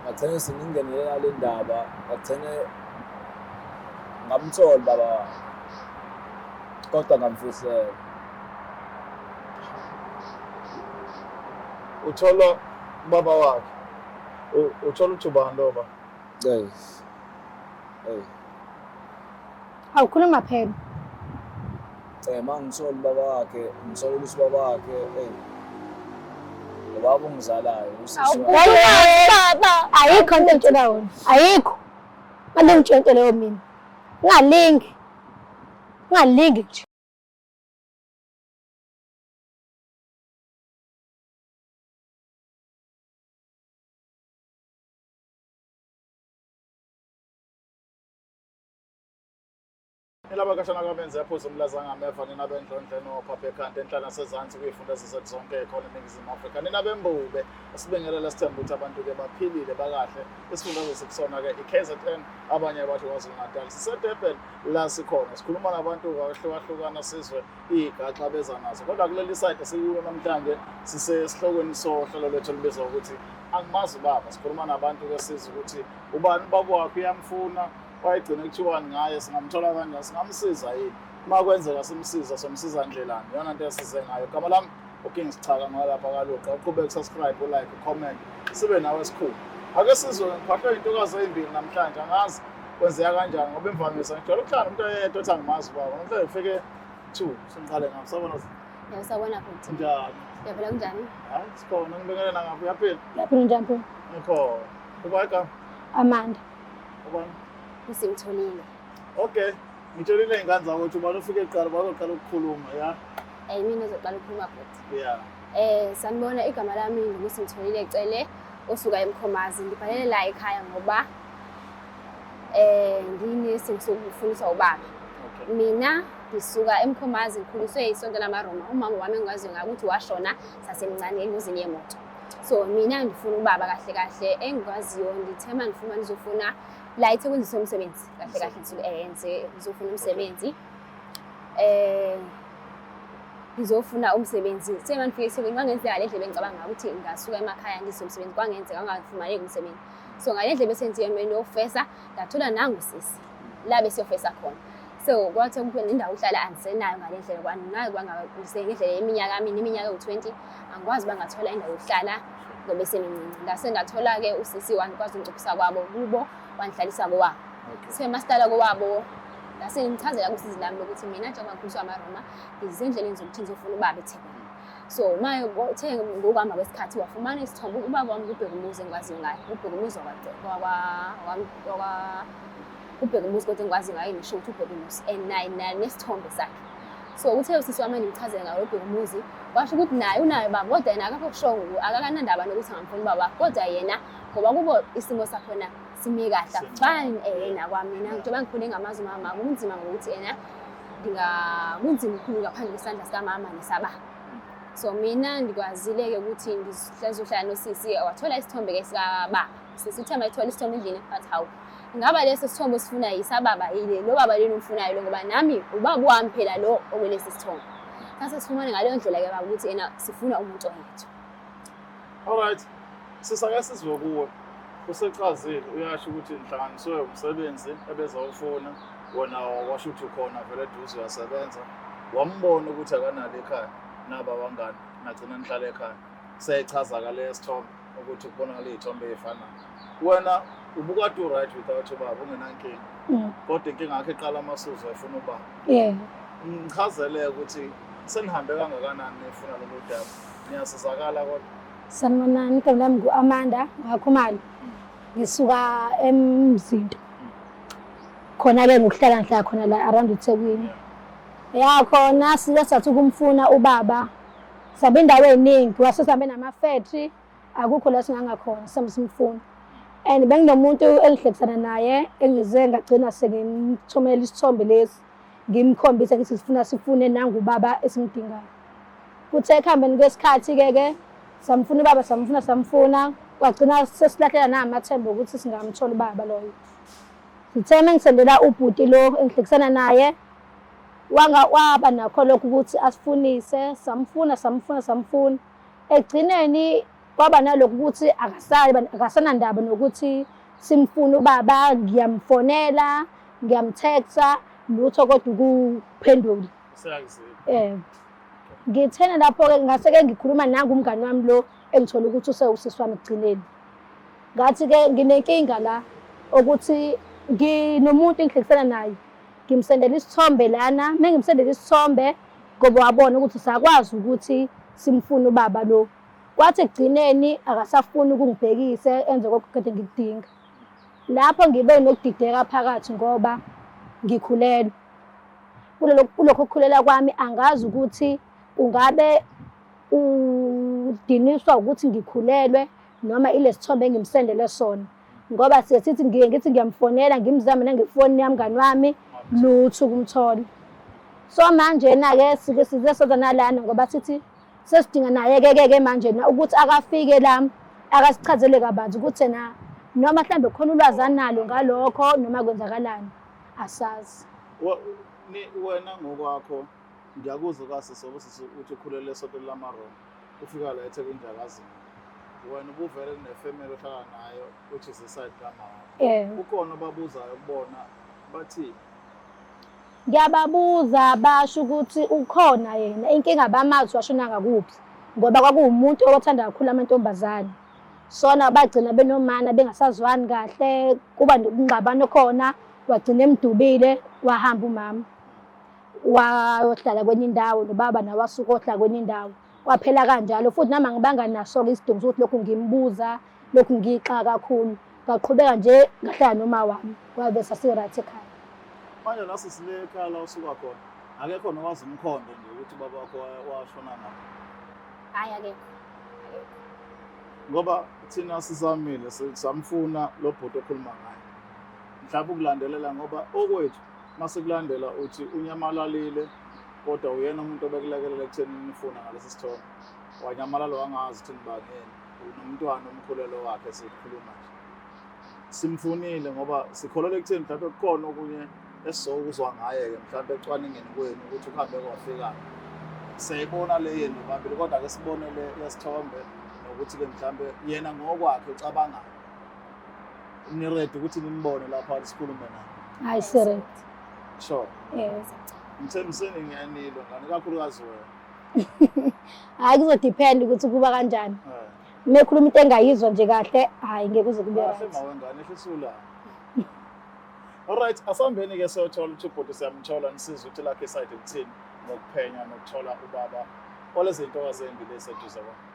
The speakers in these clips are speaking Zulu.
Ngagcine sengingenelela le ndaba, ngagcine ngamthola ubaba wakhe, kodwa ngamfihlela. Uthola ubaba wakhe. Uthola ukuthi ubani lo baba? Hey. Hey. Awukhuluma phela. Eh mangithola ubaba wakhe, ngithola ukuthi ubaba wakhe, hey. Ubaba ongizalayo, usisi wakhe. Baba, ayikho into engitshela yona. Ayikho. Manje ngitshela leyo mina. Ungalingi. Ungalingi nje. Elabakashana kwamenze yaphuza umlaza ngameva nina bendlondle nophapha ekhanda enhla nasezansi kuyifunda zethu zonke khona eNingizimu Afrika. Nina bembube sibingelele sithemba ukuthi abantu-ke baphilile bakahle. Isifundazwe sikusona-ke i-KZN abanye bathi KwaZulu-Natal. SiseDurban la sikhona sikhuluma nabantu kwahlukahlukana sizwe iy'gaxa beza nazo kodwa kuleli side esikulo namhlanje sisesihlokweni sohlelo lwethu olubizwa ukuthi angimazi ubaba. Sikhuluma nabantu-ke sizwe ukuthi ubani ubaba wakhe uyamfuna wayegcine kuthiwani ngaye singamthola kanjani singamsiza yini uma kwenzeka simsiza somsiza ndlelani iyona nto esize ngayo. Igama lami uKing Sichaka ngalapha kaLuqa. Uqhubeke usubscribe, ulike, ucomment, sibe nawe esikhulu. Ake sizwe ngiphahlwe intokazi ezimbili namhlanje angazi kwenzeka kanjani ngoba imvamisa ngijwayele ukuhlala nomuntu oyedwa othi angimazi ubaba. Namhlanje kufike two sengiqale ngabo. Sawubona. Yebo sawubona bhuti. Njani? Ngiyaphila kunjani? Hayi sikhona ngibingelela ngapha uyaphila? Uyaphila njani bhuti? Ngikhona. Ubani igama? Amanda. Ubani? Usimtholile. Okay. Ngitshelile iy'ngane zakho ukuthi ubani ufike kuqala bazoqala ukukhuluma ya? Mina ozoqala ukukhuluma bhuti. Yeah. Sanibona igama lami nguSimtholile Cele osuka eMkhomazi. Ngibhalele la ekhaya ngoba nginesidingo sokufuniswa ubaba. Okay. Mina ngisuka eMkhomazi ngikhuliswe isonto lamaRoma. Umama wami engiwaziyo ngayo ukuthi washona sasemncane engozini yemoto. So mina ngifuna ubaba kahle kahle engikwaziyo ngithe uma ngifuna ngizofuna la eThekwini ngizofuna umsebenzi kahle kahle ngizofuna umsebenzi. Ngizofuna umsebenzi. Sema ngifike eThekwini kwangenzeka le ndlela engicabanga ngayo ukuthi ngingasuka emakhaya ngizomsebenzi kwangenzeka ngangafumaneki umsebenzi. So ngale ndlela besenziwe mina yofesa ngathola nangu sisi la besiyofesa khona. So kwathi kube nendawo yokuhlala angisenayo ngale ndlela kwanayo kwangase ngendlela yeminyaka yami iminyaka ewu-20 angikwazi uba ngathola indawo yokuhlala ngoba esemincinci. Ngase ngathola-ke usisi wangikwazi ungicuphisa kwabo kubo wangihlalisa kowabo. Okay. Masihlala kowabo ngase ngimchazela kusizi lami lokuthi mina njengoba ngikhuliswa amaRoma ngizisendleleni zokuthi ngizofuna ubaba eThekwini. So uma uthe ngokuhamba kwesikhathi wafumana isithombe ubaba wami kuBhekumuzi engikwaziyo ngaye uBhekumuzi uBhekumuzi kodwa engikwaziyo ngaye ngisho ukuthi uBhekumuzi and naye naye nesithombe sakhe. So uthe usisi wami ngimchazele ngayo uBhekumuzi washo ukuthi naye unayo baba kodwa yena akakho kusho akakanandaba nokuthi angamfuni ubaba kodwa yena ngoba kubo isimo sakhona simi kahle akufani nakwamina njengoba ngikhule ngamazi umama kunzima ngokuthi yena kunzima ukukhulu ngaphandle kwesandla sikamama nesababa. So mina ndikwazile-ke ukuthi ngizohlala nosisi wathola isithombe-ke sikababa. Sisi uthe mayethola isithombe endlini bathi hawu ingaba leso sithombe osifunayo isababa yini lo baba leni umfunayo lo ngoba nami ubaba wami phela lo okulesi sithombe. Sase sifumane ngaleyo ndlela-ke baba ukuthi ena sifuna umuntu oyedwa. Alright. Sisake sizwe kuwe. Usechazile uyasho ukuthi nihlanganiswe umsebenzi ebezawufuna wena washo ukuthi ukhona vele eduze uyasebenza. Wambona ukuthi akanalo ekhaya naba abangani nagcina nihlala ekhaya. Seyayichaza ka le sithombe ukuthi kubonakala iy'thombe ey'fanayo. Wena ubukade u-right without ubaba ungenankinga. Kodwa inkinga yakho iqala amasuzo efuna ubaba. Yeah. Ngichazele ukuthi senihambe kangakanani nifuna lolu daba. Niyasizakala kodwa. Sanibonani, igama lami ngu-Amanda Ngakhumalo. Ngisuka eMzinto. Khona-ke ngokuhlala ngihlala khona la around eThekwini. Ya khona sike sathi ukumfuna ubaba. Sabe indawo ey'ningi, wase sihambe nama-factory, akukho la singangakhona sihambe simfuna. And benginomuntu engihlekisana naye engize ngagcina sengimthumela isithombe lesi ngimkhombise ngithi sifuna sifune nangu ubaba esimdingayo. Kuthe ekuhambeni kwesikhathi-ke ke samfuna ubaba samfuna samfuna kwagcina sesilahlela namathemba ukuthi singamthola ubaba loyo. Ngithe uma ngisendela ubhuti lo engihlekisana naye wanga waba nakho lokho ukuthi asifunise samfuna samfuna samfuna ekugcineni Kwaba nalokhu ukuthi akasanandaba nokuthi simfune ubaba, ngiyamfonela, ngiyamtext-a, lutho kodwa ukuphendula. Useyakuzile. Ngithena lapho-ke ngase-ke ngikhuluma nangu umngani wami lo engithole ukuthi usewusisi wami ekugcineni. Ngathi-ke nginenkinga la ukuthi nginomuntu engihlekisana naye, ngimsendela isithombe lana, uma ngimsendela isithombe ngoba wabona ukuthi sakwazi ukuthi simfune ubaba lo. Kwathi ekugcineni akasafuni ukungibhekise enze konke kade ngikudinga. Lapho ngibe nokudideka phakathi ngoba ngikhulelwe. Kulokho kukhulelwa kwami angazi ukuthi kungabe udiniswa ukuthi ngikhulelwe noma ilesithombe engimsendele sona. Ngoba siye sithi ngiye ngithi ngiyamfonela ngimzame nangefoni yamngani wami lutho ukumthola. So manje-na-ke sike size soza nalana ngoba sithi sesidinga naye-ke ke manje na ukuthi akafike la akasichazele kabanzi ukuthi yena noma mhlambe khona ulwazi analo ngalokho noma kwenzakalani asazi. Wena ngokwakho ngiyakuzwa kasisi ngoba sisi uthi ukhulele esontweni lamaRoma ufika la eThekwini nje akazini. Wena ubuvele kunefamily ohlala nayo which is iside kama wakho. Kukhona obabuzayo kubona bathi Ngiyababuza basho ukuthi ukhona yena, inkinga bamazi washona ngakuphi ngoba kwakuwumuntu owathanda kakhulu amantombazane. Sona bagcina benomana bengasazwani kahle, kuba nokungxabano khona, wagcina emdubile wahamba umama wayohlala kwenye indawo nobaba nawe wasuka ohlala kwenye indawo. Kwaphela kanjalo futhi nami angibanga naso-ke isidingo sokuthi lokhu ngimbuza, lokhu ngiyixaka kakhulu. Ngaqhubeka nje ngahlala noma wami, kwabe sasi-right ekhaya. Manje la sisile ekhaya la usuka khona, akekho nowazi umkhondo nje ukuthi ubaba wakho washona ngaphi. Hhayi akekho. Ngoba thina sizamile samfuna lo bhuti okhuluma ngaye. Mhlawumbe ukulandelela ngoba okwethu masikulandela uthi unyamalalile kodwa uyena umuntu obekulekelela ekutheni nifuna ngalesi sithombe. Wanyamalala wangazi ukuthi nibangeni. Unomntwana omkhulelo wakhe sikhuluma nje. Simfunile ngoba sikholelwa ekutheni mhlawumbe kukhona okunye esizokuzwa ngaye-ke mhlawumbe ecwaningeni kwenu ukuthi kuhambe kwafikani. Siyayibona le yenu nobabili kodwa ake sibone le yesithombe nokuthi-ke mhlawumbe yena ngokwakhe ucabangani. Ni-ready ukuthi nimbone lapha sikhulume naye? Hayi si-ready. Sure. Yes. Ngithembiseni ngiyanilwa ngane kakhulukazi wena. Hhayi kuzodepend ukuthi kuba kanjani. Uma ekhuluma into engayizwa nje kahle, hhayi ngeke kuze kube Kahle right. mawengane ehlisa Alright, asambeni ke siyothola ukuthi ubhuti siyamthola nisize ukuthi lakhe iside lithini ngokuphenya nokuthola ubaba walezi zintokazi ezimbili eziseduze kwakhe.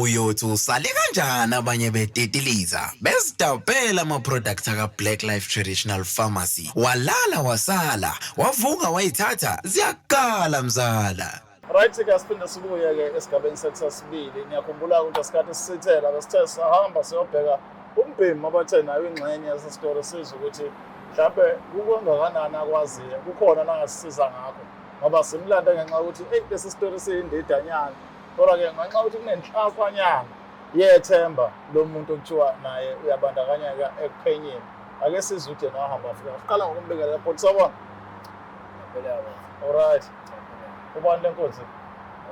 Uyothi usale kanjani abanye betitiliza bezidabhela ama-product aka-Black Life Traditional Pharmacy walala wasala wavuka wayithatha ziyakala mzala. Right ke asiphinde sibuye ke esigabeni sethu sesibili. Niyakhumbula ukuthi asikade sisithela besithe sahamba siyobheka umbhemu abathe nayo ingxenye yesi story sizwe ukuthi mhlambe kukangakanani akwaziyo kukhona nangasisiza ngakho ngoba simlande ngenxa yokuthi eyi lesi story siyindidanyana kodwa-ke ngenxa yokuthi kunenhlasanyana yethemba lo muntu okuthiwa naye uyabandakanyeka ekuphenyeni ake sizwe ukuthi yena wahamba wafika siqala ngokumbikela bhuti sawubona. Alright. Ubani le nkunzi?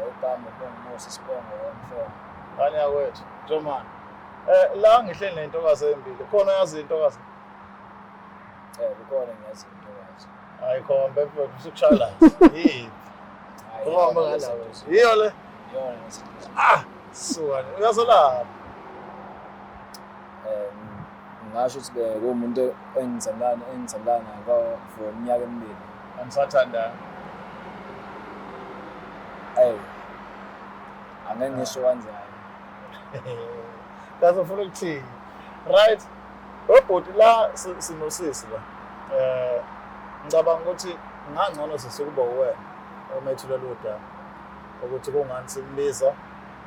Igama linguMusa isibongo wamhlongo. Ngane yakwethu, Njomane. La ngihleli nentokazi embili. Khona yazi intokazi? Kukhona ngiyazi intokazi. Hayi khombe mfowethu usukushaya la. Yini? Hayi, Uhamba iyona ngala. leseduze. Yiyo le. Iyona leseduze. Ah, suka. Uyazelapha. Ngingasho ukuthi bekuwumuntu engithandana naye for iminyaka emibili. Anisathandani. Ayi. Angeke ngisho kanjalo. Kaze ufuna ukuthini? Right. Obhuti la sinosisi la. Ngicabanga ukuthi ngangcono sisi kuba uwena omethulela udaba ukuthi kungani simbiza,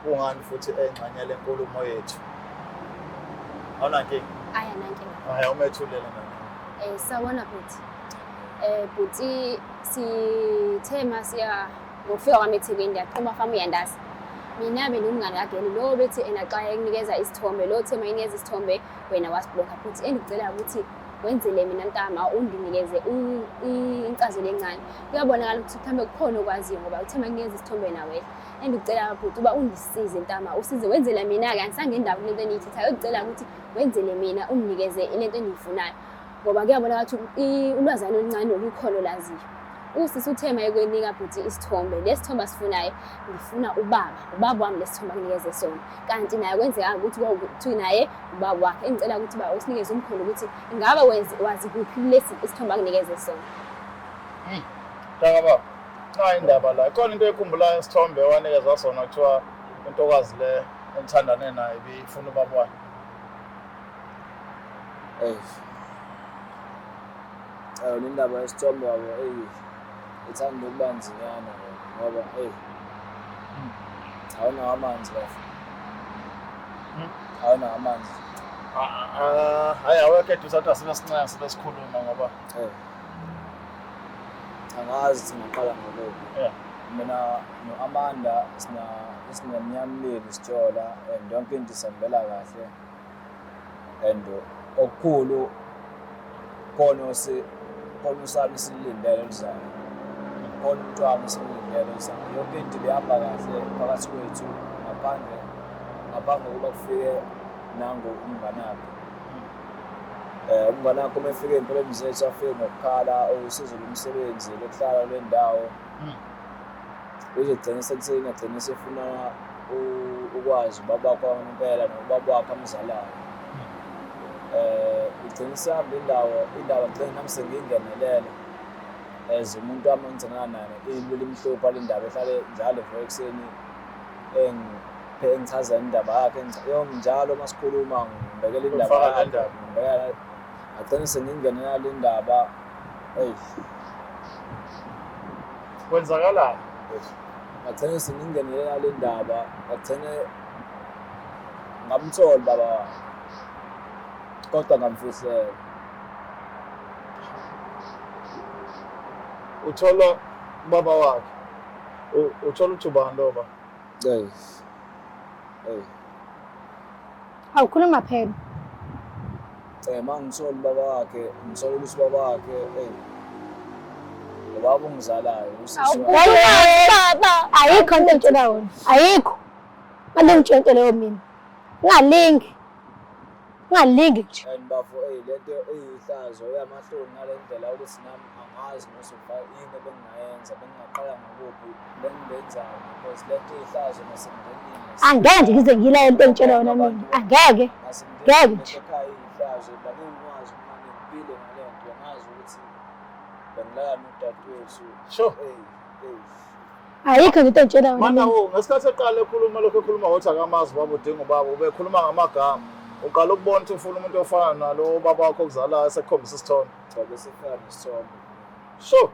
kungani futhi engxenye lenkulumo yethu. Awunankinga? Ayi anankinga. Hayi umethulele ngane. Sawubona bhuti. Bhuti sithe masiya ngokufika kwami eThekwini ndiyaqhuma fama uyandazi. Mina benginomngani kageli lo bethi ena xa ekunikeza isithombe lo othe mayinikeza isithombe wena wasibhlokha. Bhuti engikucela ukuthi Wenzele mina mntama unginikeze incazelo encane. Kuyabonakala ukuthi mhlawumbe kukhona okwaziyo ngoba uthe makunikeza isithombe nawe. Engikucela bhuti uba ungisize mntama usize wenzele mina-ke angisangendaba kulento eniyithethayo engicela ukuthi wenzele mina unginikeze lento engiyifunayo ngoba kuyabonakala ukuthi ulwazana oluncane olukhona olaziyo. Usisi uthe mayekwenika bhuti isithombe lesi sithombe asifunayo ngifuna ubaba ubaba wami lesi sithombe akunikeze sona kanti naye kwenzeka ukuthi kwakuthiwa naye ubaba wakhe engicela ukuthi ba usinikeze umkhondo ukuthi ingaba wazi kuphi lesi isithombe akunikeze sona. Mntaka baba, nayi indaba la. Ikhona into oyikhumbulayo isithombe wanikezwa sona kuthiwa intokazi le enithandane nayo ibifuna ubaba wayo. Eyi. Cha yona indaba yesithombe yabo eyi ithanda ukuba nzinyana ngoba eyi awunawo amanzi bafo. Awunawo amanzi. Hhayi awekho eduze kodwa sibe sincane sibe sikhuluma ngoba Angazi ukuthi ngingaqala ngakuphi. Mina no-Amanda sineminyaka emibili sijola and yonke into isihambela kahle. And okukhulu khona khona usana esililindele oluzayo. Khona umntwana esimlindele ozayo. Yonke into ibihamba kahle phakathi kwethu ngaphandle ngaphambi kokuba kufike nangu umnganakhe. Umngane wakho uma efika ey'mpilweni zethu afike ngokukhala usizo lomsebenzi lokuhlala kule ndawo uzogcina sekutheni agcine sefuna ukwazi ubaba wakho wangempela nobaba wakhe amzalayo. Igcine isihamba indawo indaba gcine nami sengiyingenelele as umuntu wami engithandana naye ilwela imhlupha le ndaba ehlale njalo evuka ekuseni engichazela indaba yakhe njalo uma sikhuluma ngibekela indaba yakhe ngibekela agcine sengingenela le ndaba eyi kwenzakalani ngagcine sengingenelela le ndaba ngagcine ngamthola baba wakhe kodwa ngamfihlela uthola ubaba wakhe uthola ukuthi ubani lo ba Hey. Hey. Awukhuluma phela. Eh mangisola ubaba wakhe, ngisola ukuthi ubaba wakhe, hey. Ubaba ongizalayo usisi wami. Baba, ayikho into engitshela yona. Ayikho. Manje ngitshela leyo mina. Ungalingi. Ungalingi nje. And bafo hey lento eyihlazo yamahloni ngale ndlela ukuthi nami angazi nosufa yini ebengingayenza bengingaqala ngakuphi bengingenzani because lento iyihlazo nasemndenini Angeke nje ngize ngiyilaye into engitshela yona mina. Angeke. nasemndenini Ngeke nje. ekhaya iyihlazo bangeke ngikwazi ukumane ngiphile ngale nto angazi ukuthi bengilala nodadewethu Sure. hey hey Ayikho nje into engitshela yona Mana mina. wo ngesikhathi eqala ekhuluma lokho ekhuluma ngokuthi akamazi ubaba udinga ubaba ubekhuluma ngamagama uqala ukubona ukuthi ufuna umuntu ofana nalo ubaba wakho okuzalayo esekukhombisa isithombe cha bese fika nesithombe sure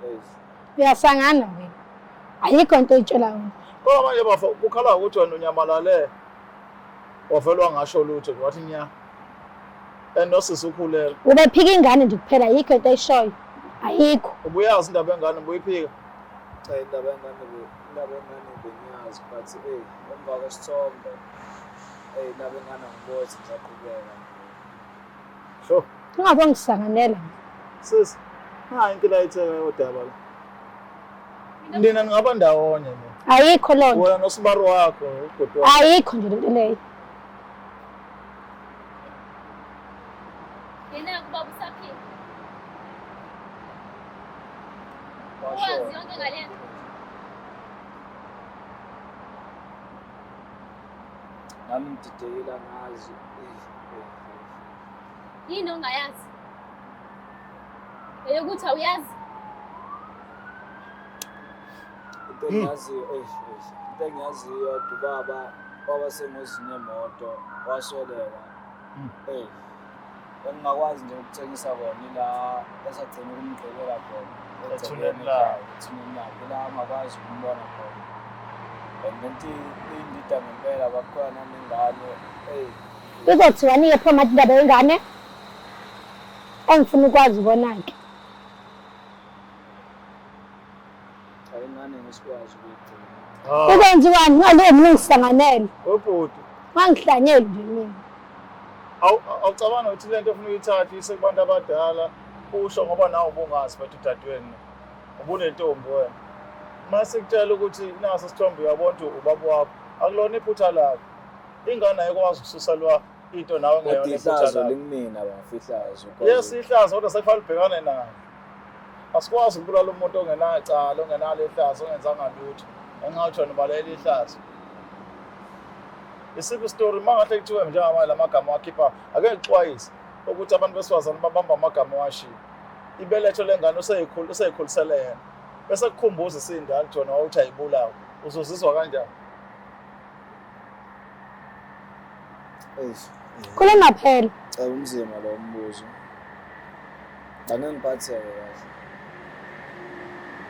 hey Uyasangana wena. Ayikho into oyitshela yona. kodwa manje bafo kukhala ukuthi wena unyamalale wavele wangasho lutho nje wathi nya and nosisi ukhulelwe Ubephika ingane nje kuphela ayikho into ayishoyo. Ayikho. ubuyazi indaba yengane ubuyiphika cha indaba yengane indaba yengane bengiyazi but hey emva kwesithombe hey indaba yengane angiboni ngisaqhubeka sure Ungabe ngisanganela. sis nayi into layitheka yodaba la nina ningaba ndawonye nina Ayikho loo nto. wena nosibari wakho ubhuti wakho Ayikho nje lento leyo. Yena ubaba usaphila. Washo. Wazi yonke ngale nto. Nami ngididekile angazi. Yini ongayazi? Eyokuthi awuyazi. Into engiyaziyo, into engiyaziyo ubaba waba sengozini yemoto wasweleka. Eyi, engingakwazi nje ukuthengisa kona ila esagcina ukumgqibela khona. Ethuneni lakhe. Ethuneni lakhe, ila angakwazi ukumbona khona. And lento iyindida ngempela bakhona nanengane. Eyi. Izothiwani-ke pho manje indaba yengane? Engifuna ukwazi ukona-ke. Cha ingane ngisikwazi ukuyigcina. Ah, Kukwenziwani? Ungaloku mina ungisanganele. webhuti Ungangihlanyeli nje mina. Awucabanga ukuthi lento ofuna uyithathe ise kubantu abadala usho ngoba nawe ubungazi but udadewenu ubunentombi wena. Mase kutshela ukuthi naso isithombe uyabona ukuthi ubaba wakho akulona iphutha lakho. Ingane ayikwazi ukususelwa into nawe Kodwa ngeyona iphutha ihlazo lakho. likumina bafihlazo. Yes, ihlazo kodwa sekufanele ubhekane nalo. Asikwazi ukubulala umuntu ongenacala, ongenalo ihlazo, ongenzanga lutho. Ngenxa yokuthi wena ubalekela ihlazo. Isiphi isitori uma ngahle kuthiwe njengamanje la magama wakhipha ake ngixwayise ukuthi abantu besifazane babamba amagama owashiye. Ibeletho lengane useyikhulisele yena. Bese kukhumbuza isindala ukuthi wena wawuthi ayibulawe. Uzozizwa kanjani? Eish. Khuluma phela. Cha umzima lo mbuzo. Angeke ngiphatheke kahle.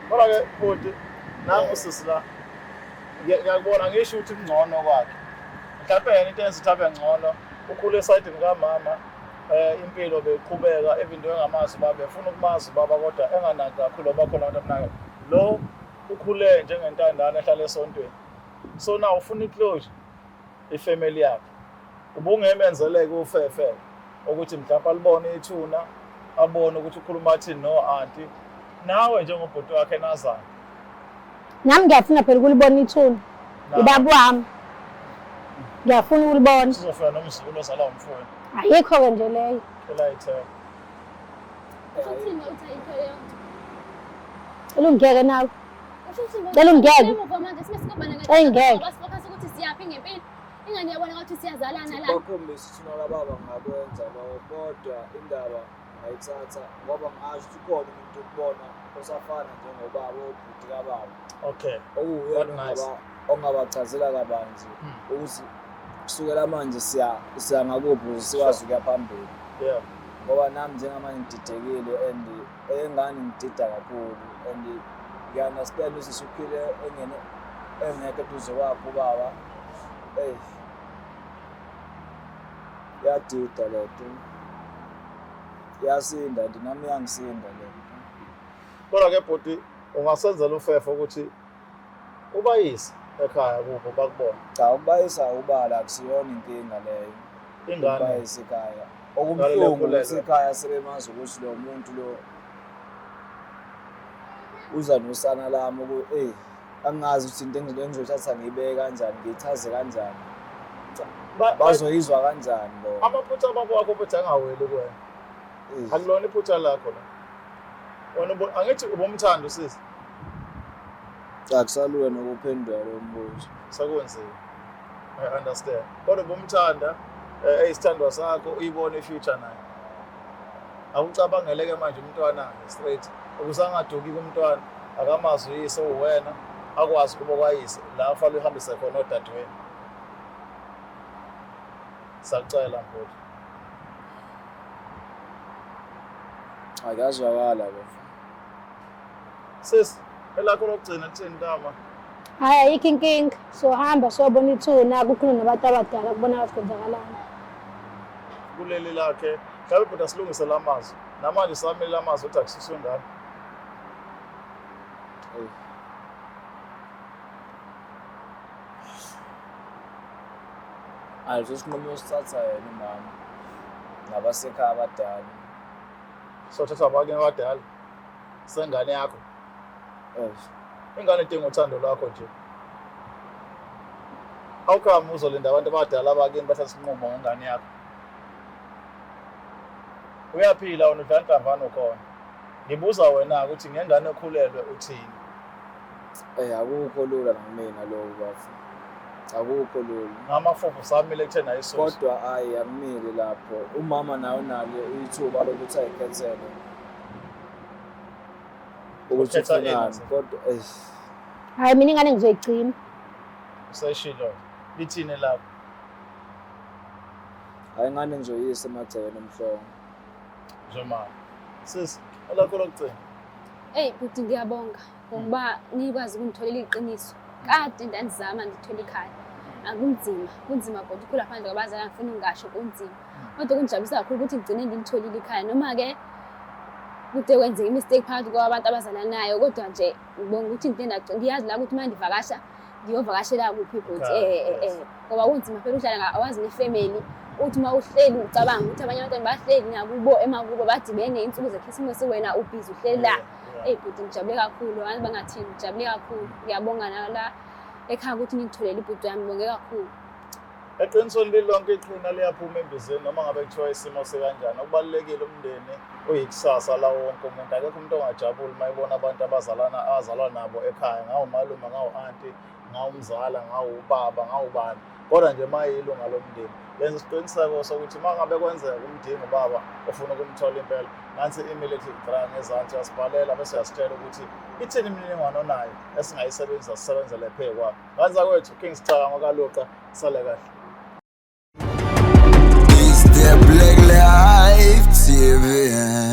Kodwa-ke bhuti, nangu sisi la. Ngiyakubona ngisho ukuthi kungcono kwakhe. Mhlawumbe yena into eyenza ukuthi abe ngcono ukhule esayidini kamama impilo beyiqhubeka even though engamazi ubaba efuna ukumazi ubaba kodwa enganaki kakhulu ngoba khona abantu abunaka. Lo ukhule njengentandane ehlala esontweni. So now ufuna i-closure ifamily yakhe. Ubungemenzeleke ufefe ukuthi mhlawumbe alibone ithuna abone ukuthi ukhuluma athini no-anti nawe njengobhuti wakhe nazana. Nami ngiyafuna phela ukulibona ithuna. Ubaba wami. Ngiyafuna ukulibona. Sizofika nomzukulu ozalwa umfowenu. Ayikho-ke nje leyo. Elayithela. Usho ukuthini uthi ayikho leyo nto? Cela ungiyeke nawe. Usho ukuthini? Cela ungiyeke. Emuva manje sibe sikubona Cela ungiyeke. Ngoba sifocus ukuthi siyaphi ngempilo. Ingane iyabona ngathi siyazalana la. Bakhombisa ithuna lababa ngakwenza lokho kodwa indaba ngayithatha ngoba ngasho ukuthi ukhona umuntu ukubona osafana njengobaba obhuti kababa. Okay. Okuwuyena What nice. ongabachazela kabanzi ukuthi kusukela manje siya siya ngakuphi ukuze sikwazi ukuya phambili. Yeah. Ngoba nami njengamanje ngididekile and eyengane ngidida kakhulu and ngiya-understand ukuthi usuphile engene engekho eduze kwakhe ubaba. Eyi, iyadida le nto. Iyasinda and nami iyangisinda le nto. Kodwa-ke bhuti ungasenzela ufefe ukuthi ubayise ekhaya kubo bakubone. Cha, ukubayisa ubala akusiyona inkinga leyo. Ingane. Ukubayisa ekhaya. Ingane Okubuhlungu lekhulelwe. ukuthi ekhaya sebemazi ukuthi lo muntu lo uza nosana lami eyi angazi ukuthi into engizoyithatha ngiyibeke kanjani, ngiyichaze kanjani. Bazoyizwa kanjani bona. Amaphutha ababa wakho futhi angaweli kuwena. Akulona iphutha lakho la. Wena angithi ubumthanda usisi. Cha, akusalula nokuphendula lo mbuzo. Sekunzima. I understand. Kodwa ubumthanda eyisithandwa sakho uyibone i-future naye. Awucabangele ke manje umntwana straight. Ukuze angaduki kumntwana akamazi uyise uwena akwazi kubo kwayise la ufanele uhambise khona odadewenu. Sacela mfowethu. Akazwakala bafo. Sis, elakho lokugcina lithini ntama? Hhayi ayikho inkinga. Sohamba siyobona ithuna kukhulunywe nabantu abadala kubonakala ukuthi kwenzakalani. Kuleli lakhe, mhlawumbe bhuti asilungise la mazwi. Namanje samile la mazwi ukuthi akususwe ingane. Ayiso sinqumo osithatha yena umama nabasekhaya abadala. Sothatha abanye abadala sengane yakho. Yes. Ingane idinga uthando lwakho nje. How come uzolinda abantu abadala abakini bathatha isinqumo ngengane yakho? Uyaphila wena udla inhlamvana ukhona. Ngibuza wena ukuthi ngengane ekhulelwe uthini? Akukho lula nakumina lokho bafo. Akukho lula. Ngamafuphi samile ekutheni ayisuswe. Kodwa ayi akumile lapho. Umama naye unalo ithuba lokuthi ayikhethele. Ukuthi Ukhetha ini ufunani nje? kodwa eish. Hhayi mina ingane ngizoyigcina. Useshilo. Lithini lakho? Hayi ingane ngizoyisa emagcekeni omhlongo. Njengoba sis elakho lokugcina. Eyi bhuti ngiyabonga ngokuba nikwazi ukungitholela iqiniso. Kade ndandizama ndithola ikhaya. Akunzima, kunzima bhuti ukhula phandle kwabazali angifuni ngingasho kunzima. Kodwa kungijabulisa kakhulu ukuthi ngigcine ngilitholile ikhaya noma-ke kude kwenzeka i-mistake phakathi kwabantu abazalanayo kodwa nje ngibonga ukuthi ngide ngiyazi la ukuthi uma ndivakasha ngiyovakashela kuphi bhuti Ekhaya, yes. ngoba kunzima phela uhlala awazi nefamily. Uthi uma uhleli ucabanga ukuthi abanye abantwana bahleli nakubo emakubo badibene iy'nsuku zekhisimusi wena ubhizi uhleli la. Eyi bhuti ngijabule kakhulu, abantu bangathini ngijabule kakhulu. Ngiyabonga nala ekhaya ukuthi ningitholele ibhuti wami, ngibonge kakhulu. Eqinisweni lilonke iqhina liyaphuma embizeni noma ngabe kuthiwa isimo sikanjani. Okubalulekile umndeni uyikusasa lawo wonke umuntu. Akekho umuntu ongajabuli uma ebona abantu abazalana azalwa nabo ekhaya, ngawumalume, ngawu-anti, ngawumzala, ngawubaba, ngawubani. Kodwa nje uma eyilunga lomndeni, yenza isiqiniseko sokuthi uma ngabe kwenzeka umdinga ubaba ofuna ukumthola impela, nansi i-email ethi dra ngezansi uyasibhalela bese uyasitshela ukuthi ithini imininingwane onayo esingayisebenzisa sisebenzele phe kwakho. Ngane zakwethu, King Sicaka ngokaLuqa, sale kahle. It's the Black Life TV.